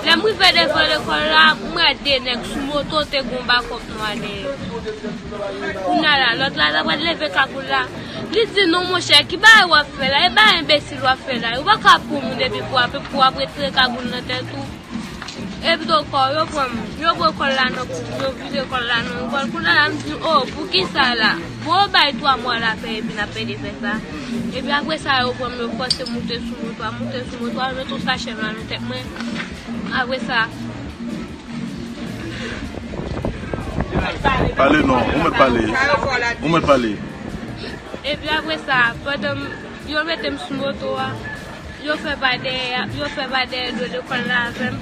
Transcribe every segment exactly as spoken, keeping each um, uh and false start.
Lè m rive devan lekòl la, m wè de nèg sou moto te gen yon bakòp nwa dèyè. Kounye a la, lòt la, l ap pral leve kagoul la. Li di, "Non, monchè, ki bagay w ap fè la? E bagay enbesil w ap fè la? Ou pa ka pran moun epi pou w ap, pou w ap retire kagoul nan tèt ou." Epi ankò, yo pran m, yo pran kòl la nan kou m, yo vire kòl la nan yon kòl. Kounye a la, m di, "O, poukisa la?" Bon, yo bay twa mwa lapè epi n ap pede fè sa. Epi apre sa, yo pran m, yo fòse m moute sou moto a, moute sou moto a, yo mete yon sachè nwa nan tèt mwen. Apre sa, Pale non, ou mèt pale. Ou mèt pale. Epi apre sa, pandan m, yo mete m sou moto a, yo fè pa dèyè, yo fè pa dèyè do lekòl la avè m.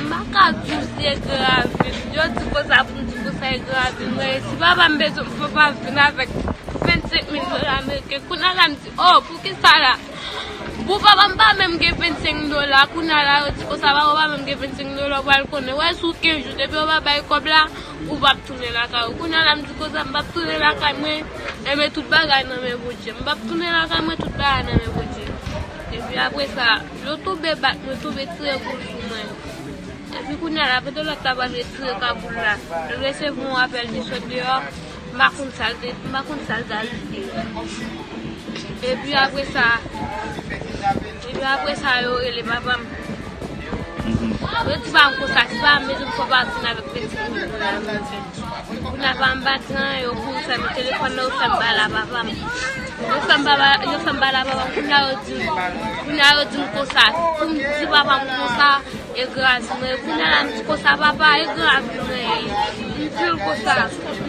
M pa ka di w si e gravi m. Yo di konsa pou m di konsa e gravi m. Mwen, si papa m bezwen m, papa m vin avèk vennsenk mil dola ameriken. Kounye a la, m di, "O, poukisa la?" Bon, papa m pa menm gen vennsenk dola. Kounye a la, yo di konsa, papa w pa menm gen vennsenk dola, w pral konnen. Wè, sou kenz jou, depi yo pa bay kòb la, ou p ap tounen lakay ou. Kounye a la, m di konsa, m p ap tounen lakay mwen. Enben, tout bagay nan men Bondye. M p ap tounen lakay mwen, tout bagay nan men Bondye. Epi apre sa, yo tonbe bat mwen, tonbe tire kou sou mwen. Epi kounye a la, pandan lòt la pral retire kagoul la, l resevwa yon apèl, li sot deyò, m pa konn sa l te, m pa konn sa l t al di. Epi apre sa, epi apre sa, yo rele papa m. Yo di pa m konsa, si pa m bezwen fò pa vin avèk vennsenk mil dola ameriken. Kounye a pa m pa di anyen, yo kouri fèmen telefòn nan, yo fè m pale a papa m. Yo fè m pale, yo fè m pale a papa m, kounye a yo di m, kounye a yo di m konsa, pou m di papa m konsa, e gravi mwen ye. Kounye a la, m di konsa, papa, e gravi mwen ye. M di l konsa,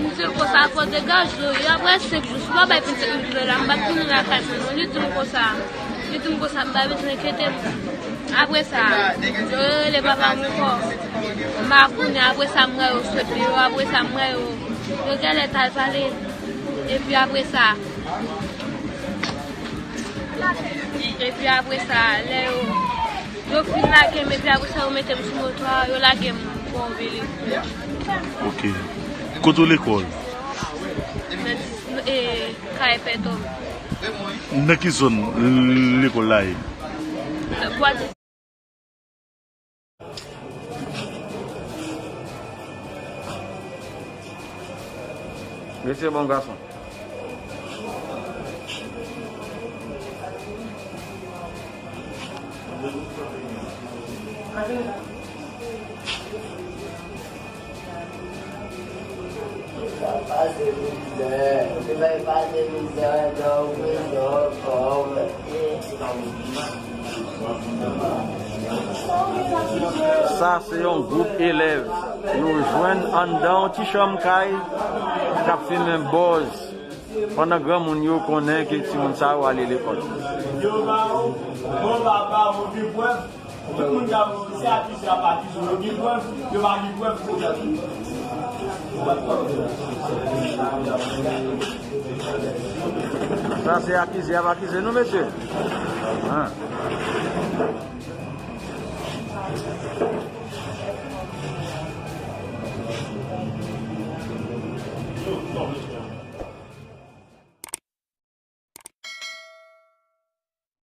m di l konsa, fò degaje w ye. Apre senk jou, si w pa bay vennsenk mil dola, m p ap tounen lakay mwen non. Li di m konsa, li di m konsa, m pa bezwen enkyete m. Apre sa, yo rele papa m ankò. M pa konnen, apre sa, m wè yo sot deyò, apre sa, m wè yo, yo genlè t al pale. Epi apre sa, epi apre sa, lè yo, yo fin lage m, epi apre sa, yo mete m sou moto a, yo lage m bò Bèlè. Ok. Kote w lekòl? Nan dis-, e, Kay Pètòm. Nan ki zòn lekòl la ye? Bwa di- Mesye bon gason. Sa se yon gwoup elèv nou jwenn anndan yon ti chanm kay k ap fimen bòz, pandan granmoun yo konnen ke timoun sa yo ale lekòl. Tout moun k ap di se akizasyon, yo gen prèv, yo pa gen prèv. Sa se akize y ap akize nou, mesye. An.